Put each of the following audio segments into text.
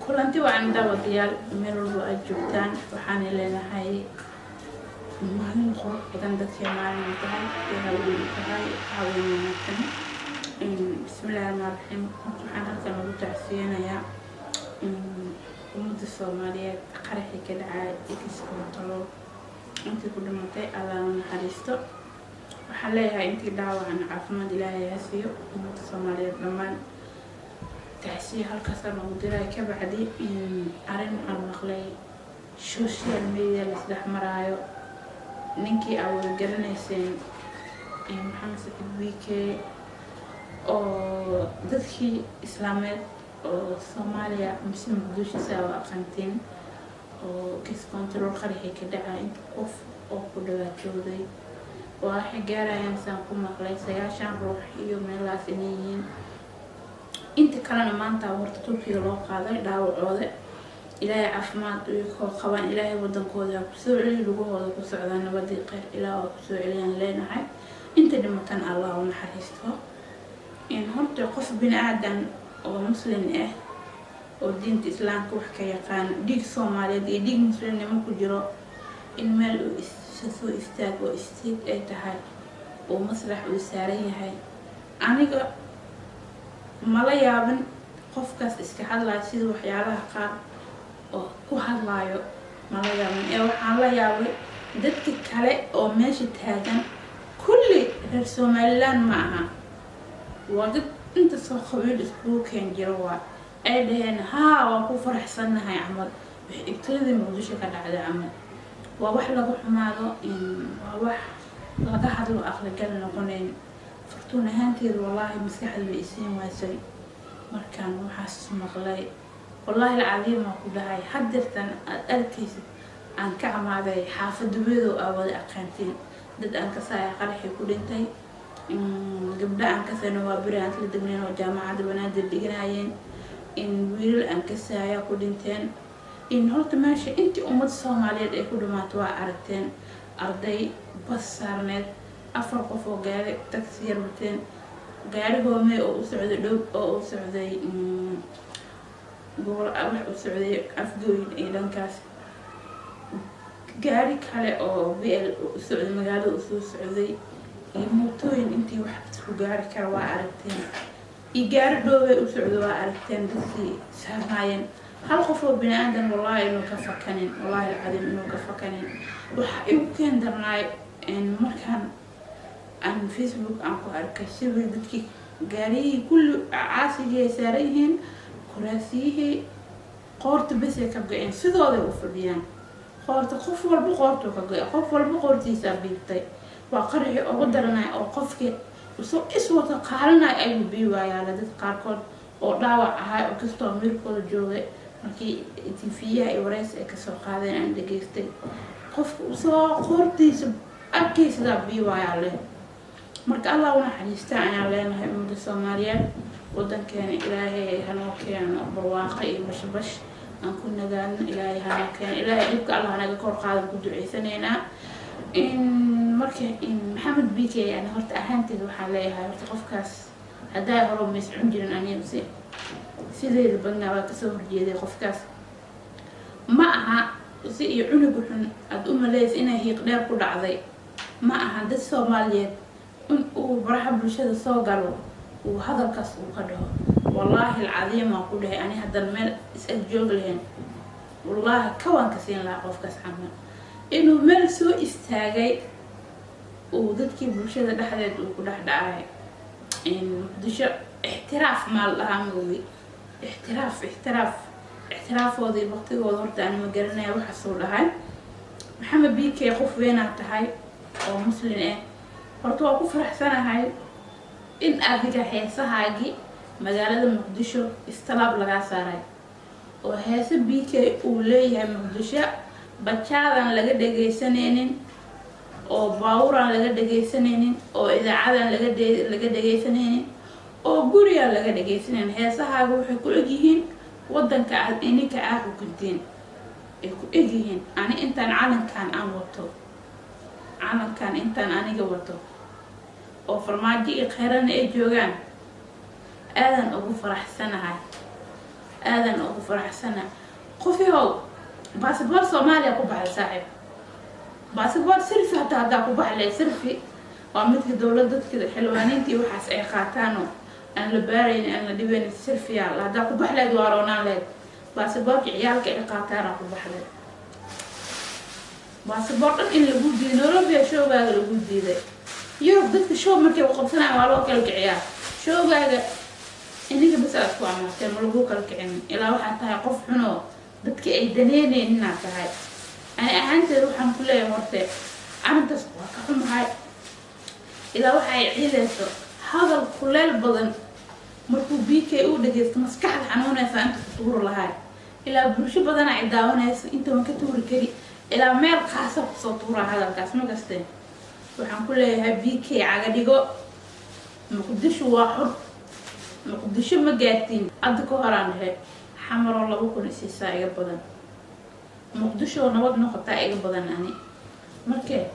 Kulanti wacan daawadayaal, meel walba aad joogtaan. Waxaana leenahay maalin qurux badan. Dadkay maalin tahay ee haween tahay, haween wanaagsan. Bismillahi raxmaan raxiim. Waxaan halkan ugu tacsiyanayaa ummadda Soomaaliyeed qaraxii ka dhacay Ex Control. Intii ku dhimatay Allah u naxariisto. Waxaan leeyahay intii dhaawacan caafimaad Ilaahay ha siiyo. Ummadda Soomaaliyeed dhammaan tacsiya halkaasaan ugu diray. Ka bacdi, arrin waxaan maqlay social media la isdhex maraayo. Ninkii aa wada garanayseen, Maxamed Saciid BK, oo dadkii islaameed oo Soomaaliya mise Muqdisho saa u aqanteen, oo Ex Control qaraxii ka dhacay inta qof oo ku dhibaatooday oo waxay gaarayaan, saan ku maqlay, 90 ruux iyo meelahaas inay yihiin. Inta kalena maanta horta Turkiga loo qaaday dhaawacooda. Ilaahay caafimaad koo qabaan, Ilaahay wadankooda ha kusoo celiyo, lugahooda ku socdaan, nabadii kheyr Ilaah waa kusoo celiyaan leenahay. Inta dhimatan Allah u naxariisto. Horta qof bini aadan oo muslim ah oo diinta Islaamka wax ka yaqaan, dhiig Soomaaliyeed iyo dhiig muslimnimo ku jiro, in meel uu isa soo istaag oo isteeg ay tahay oo masrax uu saaran yahay, aniga mala yaabin. Qofkaas iska hadlayo sida waxyaalaha qaar oo ku hadlaayo mala yaabin, ee waxaan la yaabay dadka kale oo meesha taagan. Kulli reer Somaliland ma aha, waa dad inta soo qabiil iskugu keen jiro. Waa ay dhaheen haa, waan ku faraxsannahay camal, wax ibtiladii Muqdisho ka dhacday camal. Waa wax lagu xumaado, waa wax laga hadlo aqligal noqonayn. Fartuun ahaanteeda, wallaahi maskaxda way isiin waasay markaan waxaas maqlay. Wallaahi alcadiim waan ku dhahay, hadeertan aad arkaysid aan ka camaaday xaafada wedow aa wada aqaantiin. Dad aan kasaaya qaraxii ku dhintay, gabdho aan kasayno waa beri aan isla degnayn oo Jaamacadda Banaadir dhiganayeen, in wiilal aan kasaaya ku dhinteen. In horta meesha intii ummadda Soomaaliyeed ay ku dhamaato waa aragteen: arday bas saarneed, afar qof oo gaari taxi yar wateen, gaari hoomey oo u socday dhow oo u socday gobol, wax u socday Afgooyin iyo dhankaas, gaari kale oo BL u socday magaalada usoo socday, iyo mootooyin. Intii wax isku gaari kara waa aragteen, iyo gaari dhoobay u socday waa aragteen. Dadkii saarnaayeen hal qof oo bini aadan wallahi inuu ka fakanin, wallahi alcadiim inuu ka fakanin. Waxa igu keen darnaay markaan aan Facebook aan ku arkay sawir dadkii gaariyihii kulli caasigii ay saaran yihiin, kuraasiyihii qoorta besay ka go-een, sidooday u fadhiyaan. Qoorta qof walba qoortuu ka go-ay, qof walba qoortiisaa biibtay. Waa qaraxii ugu daranay oo qofkii isoo iswata qaalinay ayuu bii waayaala. Dad qaarkood oo dhaawac ahaa oo kastoo mirkooda joogay, markii TV-yaha iyo wareysi ay kasoo qaadeen aan dhageystay, qofka usoo qoortiisa arkaysadaa bii waayaa leh. Marka Allah u naxariista ayaan leenahay ummadda Soomaaliyeed. Wadankeena Ilaahay hanoo keeno barwaaqo iyo bashbash aan ku nagaadno. Ilaahay hanoo keeno, Ilaahay dhibka Allah naga kor qaadan ku duceysanaynaa. Marka Maxamed BK, yani horta ahaanteeda waxaan leeyahay, horta qofkaas haddaa hore ma iscun jirin. Aniga si sideeda badnaa waa kasoo horjeeday qofkaas. Ma aha si iyo cunuga xun aada u maleysa inay hiiq dheer ku dhacday. Ma aha dad Soomaaliyeed in uu baraha bulshada soo galo uu hadalkaas uu ka dhaho. Wallaahi alcadiim waan ku dhahay, ani haddana meel is ag joogi lahayn, wallaahi kawaan ka siin lahaa qofkaas camal. Inuu meel soo istaagay uu dadkii bulshada dhexdeed uu ku dhex dhacay Muqdisho, ixtiraaf maal dhahaa maogi, ixtiraaf, ixtiraaf, ixtiraafoodii waqtigooda horta aan ma garanaya waxaasuu dhahay. Maxamed BK, qof weynaa tahay oo muslim ah. Horta waa ku faraxsanahay in adiga heesahaagii magaalada Muqdisho istalaab lagaa saaray, oo heese BK uu leeyahay Muqdisho bajaadan laga dhagaysanaynin, oo baawuraan laga dhagaysanaynin, oo idaacadan laga dhagaysanaynin, oo gurigaan laga dhagaysanaynin. Heesahaaga waxay ku egyihiin wadanka aad ininka aa xukuntiin ay ku egyihiin. Ani intaan calankan aan wato, calankan intaan aniga wato oo Farmaajo iyo Kheyrana ay joogaan, aadan ugu faraxsanahay. Aadan ugu faraxsana. Qofihow, baasboor Soomaaliya ku baxay saaxiib, baasboor sirfi hataa haddaa ku baxlay. Sirfi waa midka dowlad dadka xildhibaaniintii waxaas ay qaataanoo aan la baarayn, aan la dhibayn. Sirfiyaa haddaa ku baxleed, waa roonaan leed. Baasboorka ciyaalka ay qaataana ku baxleed. Baasboor dhan in lagu diiday Nairobi, showgaaga lagu diiday. Yurub dadka show markay u qabsanayaan waa loo kala kiciyaa. Showgaaga ininka bas aad ku amaarteen, ma lagu kala kicin. Ilaa waxaa tahay qof xunoo dadka ay daneyneyn inaad tahay. Ani ahaanteed waxaan ku leeyahay, horte arrintaas waa ka xumahay. Ilaa waxa ay ciideyso hadal kuleel badan markuu BK u dhageysto, maskaxda xanuunaysa inta ku tuuri lahay. Ilaa bulsho badana ay daawanayso, inta waan ka tuuri kari, ilaa meel khaasa kusoo tuuraa hadalkaas. Ma kasteen? Waxaan ku leeyahay BK, caga dhigo. Muqdisho waa xur, Muqdisho ma gaartiin. Hadda ka horaan dhahe, Xamaroo 2000 isiisaa iga badan, Muqdisho nabad noqotaa iga badan. Ani marke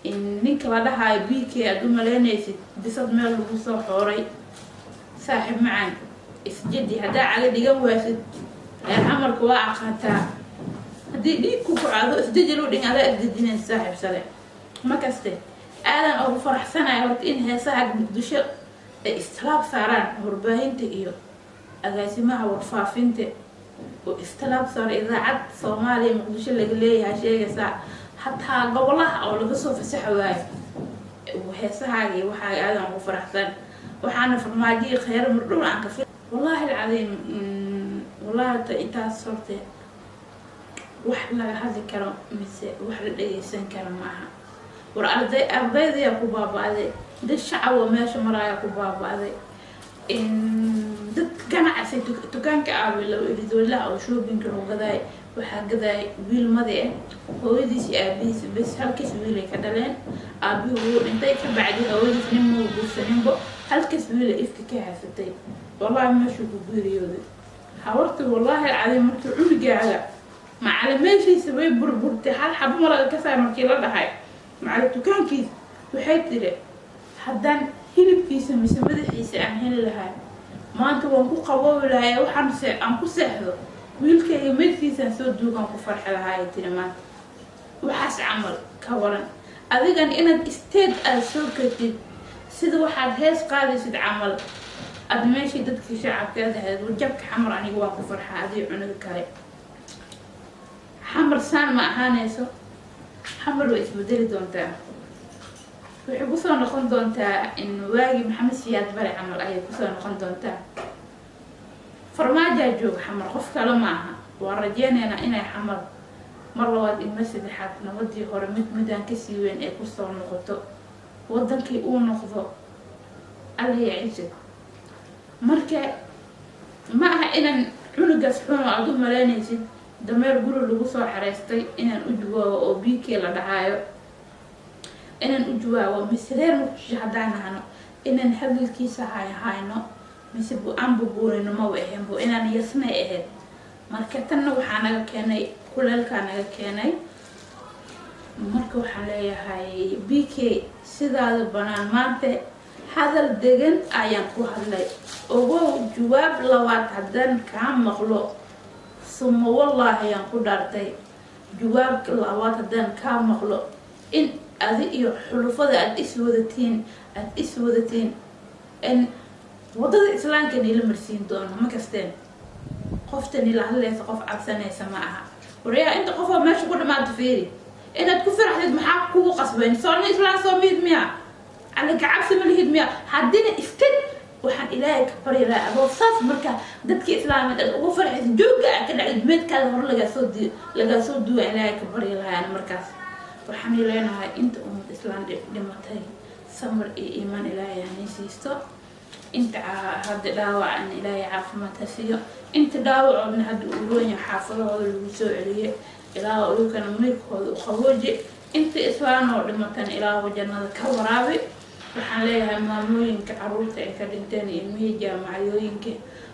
ninka la dhahaayo BK aada u malaynaysid bisad meel lagu soo xooray, saaxiib macaan, isjadi. Haddaa caga dhigan waysid, reer Xamarka waa aqaantaa. Haddii dhiig ku kacado, isdeji loo dhing, adaa isdejinayn saaxiib sare. Ma kaste? Aadan ugu faraxsanaya horta in heesaha Muqdisho ay istilaab saaraan warbaahinta iyo agaasimaha warfaafinta oo istilaab saara. Idaacad Soomaaliya Muqdisho laga leeyahay sheegaysaa, hataa gobolaha oo laga soo fasaxa waayo heesahaaga iyo waxaaga. Aadan ugu faraxsan. Waxaana Farmaajiyi kheyr mardhow aan ka fi, wallaahi alcadiim. Wallahi horta intaas horte wax laga hadli karo mise wax la dhageysan karo ma aha. War arday, ardaydayaa ku baaba-day, dad shacab oo meesha maraayaa ku baaba-day, dad ganacsi dukaanka aabi laba oo shoppingka lagu gadaay. Waxaa gadaay wiil madi ah, hooyadiis iyo aabihiis bes, halkaas wiilay ka dhaleen. Aabihii wuu dhintay ka bacdi, hooyadiis nin muu guursaninbo, halkaas wiila ifka ka haysatay. Wallahi meeshuu ku geeriyooday hawarta, wallaahi alcadiim. Markii cunugaaga macala meeshiisa way burburtay, hal xabo malaga ka saar markii la dhahay macala dukaankiisa, waxay tiri haddaan hilibkiisa mise madaxiisa aan heli lahay, maanta waan ku qaboobi lahay. Waxaan se aan ku seexdo wiilkayga meydkiisaan soo duugaan ku farxi lahaa, ay tiri. Maanta waxaas camal ka waran adigan inaad stage aada soo kartid, sida waxaad hees qaadaysid camal, aada meeshii dadkii shacabka aad ahayd wajabka Xamar. Aniga waan ku farxaa adii cunuga kale. Xamar saan ma ahaanayso. Xamar way isbedeli doontaa, waxay kusoo noqon doontaa in waagii Maxamed Siyaad Bare camal ayay kusoo noqon doontaa. Farmaajaa jooga Xamar, qof kale ma aha. Waan rajeynaynaa inay Xamar mar labaad ilmo saddexaad nabadii hore mid midaan kasii weyn ay kusoo noqoto, wadankii uu noqdo Alla yaciise. Marka ma aha inaan cunugaas xun oo aada u malaynaysid dameer guri lagu soo xareystay inaan u jawaabo oo BK la dhahaayo inaan u jawaabo, mise reer Muqdisho haddaan nahno inaan hadalkiisa hayno mise aan bubuunino maba ahaynbo, inaan yasnay ahayd. Marka tanna waxaa naga keenay kuleelkaa naga keenay. Marka waxaan leeyahay BK, sidaada banaan maanta hadal degan ayaan ku hadlay. Ogow, jawaab labaad haddaan kaa maqlo, suma wallaahi ayaan ku dhaartay, jawaabka labaad haddaan kaa maqlo in adi iyo xulufada aada is wadatiin in waddada Islaamka niila marsiin doono. Ma kasteen? Qofta nila hadlaysa qof cabsanaysa ma aha. Waryaa, inta qofoo meesha ku dhamaata fiiri, inaad ku faraxdid maxaa kugu qasbayn? Soona Islaan soo mihid miya? Alla kacabsi ma lihid miya? Haddina istid, waxaan Ilaahay ka baryi lahaa adoo saas marka dadka Islaameed aad ugu farxaysa jooga aad ka dhacdid, meedkaada hore lagaa soo duwa, Ilaahay ka baryi lahaa. Markaas waxaan leenahay inta ummad Islaan dhimatay samar iyo iimaan Ilaahay hanay siisto. Inta hadda dhaawacan Ilaahay caafimaad ha siiyo. Inta dhaawacoodna hadda uu roon yahay, xaafadahooda lagu soo celiyay, Ilaah uyukana meydkooda u qabooji. Inta Islaan oo dhimatan Ilaahu jannada ka waraabi. Waxaan leeyahay maamooyinka caruurta ay ka dhinteen iyo ilmihii jaamacadooyinka,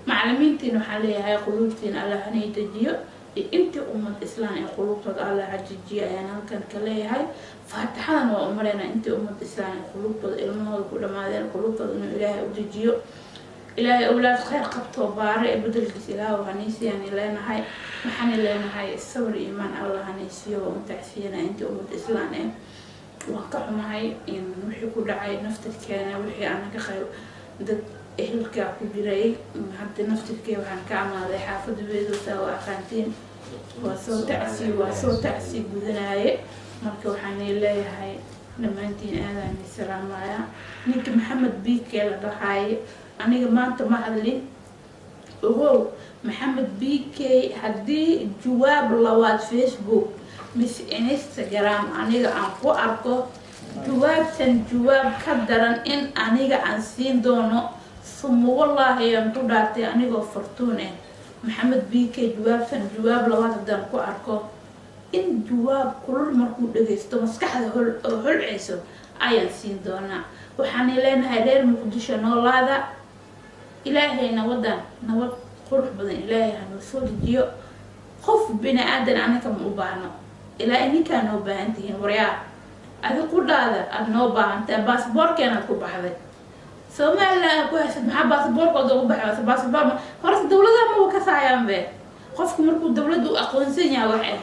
macalimiintiina waxaan leeyahay quluubtiina Alla hanay dejiyo, iyo intii ummad Islaan ee quluubtooda Alla hajijiyo ayaan halkan ka leeyahay. Faatixadan waa u maraynaa intii ummad Islaan ee quluubtooda ilmahooda ku dhamaadeen, quluubtooda inuu Ilaahay u dejiyo. Ilaahay awlaad khayr qabtoo baare ee bedelkiisa Ilaahu hanaysiiyaan leenahay. Waxaan leenahay sabir, iimaan Allah hanaysiiyo. Waa untacsiyana intii ummadda Islaan eh. Waan ka xumahay in wixii ku dhacay naftirkeena, wixii aan ka qayb dad ehelkaa ku jiray. Hadda naftirkee waxaan ka amaaday xaafadda Weedowsaa oo aqaantiin, waa soo tacsi, waa soo tacsi gudanaaye. Marka waxaan leeyahay dhammaantiin aadaan salaamaya. Ninka Maxamed Bike la dhahaaye, aniga maanta ma hadlin, ogow. Maxamed BK, haddii jawaab labaad Facebook mise Instagram aniga aan ku arko, jawaabtan jawaab ka daran in aniga aan siin doono, suma wallaahi aan ku dhaartay anigoo Fartuun ah. Maxamed BK, jawaabtan jawaab labaad haddaan ku arko, in jawaab kulul markuu dhagaysto maskaxda hol oo holceyso ayaan siin doonaa. Waxaan leenahay reer Muqdisho, noolaada. Ilaahayna wadan nabad qurux badan Ilaahay hanoo soo dejiyo. Qof bini aadan anaka ma u baahno, ilaa ininkaa noo baahan tihiin. Waryaa, adi qudhaada aada noo baahantahay, baasboorkeenaad ku baxday, Somaliland aad ku haysad, maxaa baasboorkooda ugu baxay? Baasboor horta dawladaha maba kasaayaan be. Qofku markuu dawladda u aqoonsan yahay wax ah,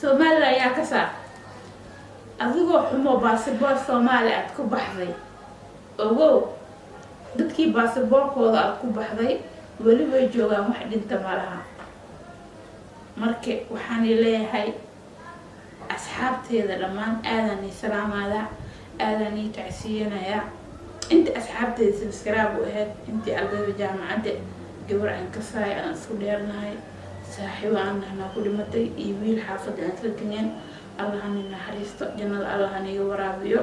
Somaliland ayaa kasaa. Adigoo xumo baasboor Soomaali aad ku baxday, ogow dadkii baasboorkooda aad ku baxday weli way joogaan, wax dhinta malaha. Marka waxaan leeyahay asxaabteeda dhammaan aadaan ii salaamaada, aadaan ii tacsiyanaya. Inta asxaabteeda subscribe u ahayd, intii ardayda jaamacadda, gabar aan kasaay aan isku dheernahay, saaxiibo aan nahnaa ku dhimatay, iyo wiil xaafadda aan isla degneen. Allah hani naxariisto, jannada Allah haniga waraabiyo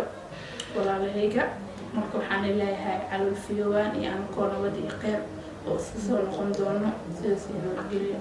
walaalahayga. Marka waxaan leeyahay calool fiyowaan iyo anakoo nabad iyo kheyr oo isku soo noqon doono. Sidaas iyo nabadgelyo.